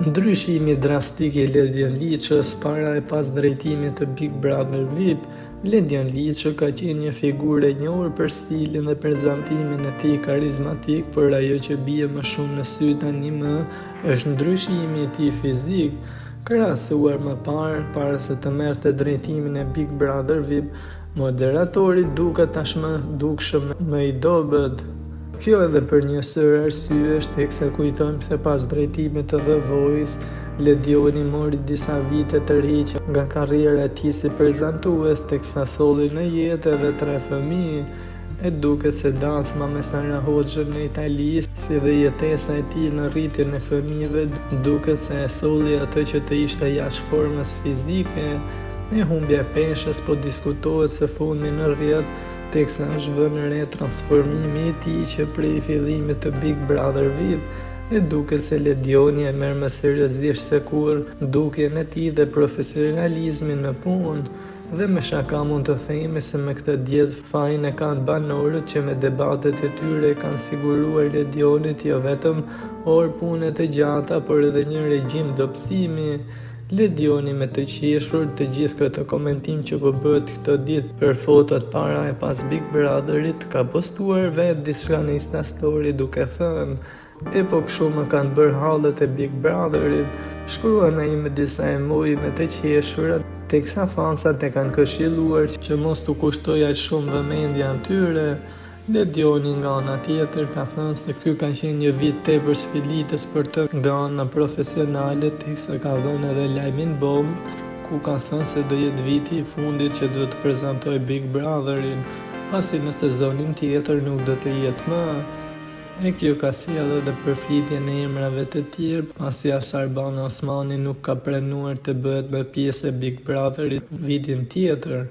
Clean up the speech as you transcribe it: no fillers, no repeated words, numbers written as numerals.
Ndryshimi drastik i Ledion Liçës para e pas drejtimit të Big Brother VIP, Ledion Liço ka qenë një figurë e njohur për stilin dhe prezantimin e tij karizmatik, por ajo që bie më shumë në sy tani më është ndryshimi i tij fizik. Krahasuar më parë, para se të merrte drejtimin e Big Brother VIP, Moderatori duket tashmë dukshëm më i dobët. Kjo edhe për një sërë arsyesh, teksa kujtojmë se pas drejtimit të The Voice, Ledioni mori disa vite tërheqje nga karriera e tij si prezantues, teksa solli në jetë edhe tre fëmijë. E duket se dasma me Sara Hoxhën në Itali, si dhe jetesa e tij në rritjen e fëmijëve, duket se e solli atë që të ishte jashtë formës fizike. E humbja e peshës po diskutohet së fundmi në rrjet, teksa është vënë re transformimi i tij që prej fillimit të Big Brother VIP, e duket se Ledioni e merr më seriozisht se kurrë dukjen e tij dhe profesionalizmin në punë. Dhe me shaka mund të themi se me këtë dietë fajin e kanë banorët që me debatet e tyre i kanë siguruar Ledionit jo vetëm orë pune të gjata, por edhe një regjim dobësimi. Ledioni me të qeshur të gjithë këtë komentim që po bëhet këto ditë për fotot para e pas Big Brotherit, ka postuar vetë diçka në Instastory duke thënë E po kshu më kanë bërë hallet e Big Brotherit, shkruan ai me disa emoji me të qeshura, teksa fansat e kanë këshilluar që mos t'u kushtojë aq shumë vëmendje atyre. Ledioni nga ana tjetër ka thënë se ky ka qenë një vit tepër sfilitës për të nga ana profesionale, teksa ka dhënë edhe lajmin bombë, ku ka thënë se do jetë viti i fundit që do të prezantojë Big Brotherin, pasi në sezonin tjetër nuk do të jetë më. E kjo ka sjellë edhe përflitjen e emrave të tjerë, pasi as Arbana Osmani nuk ka pranuar të bëhet më pjesë e Big Brotherit vitin tjetër.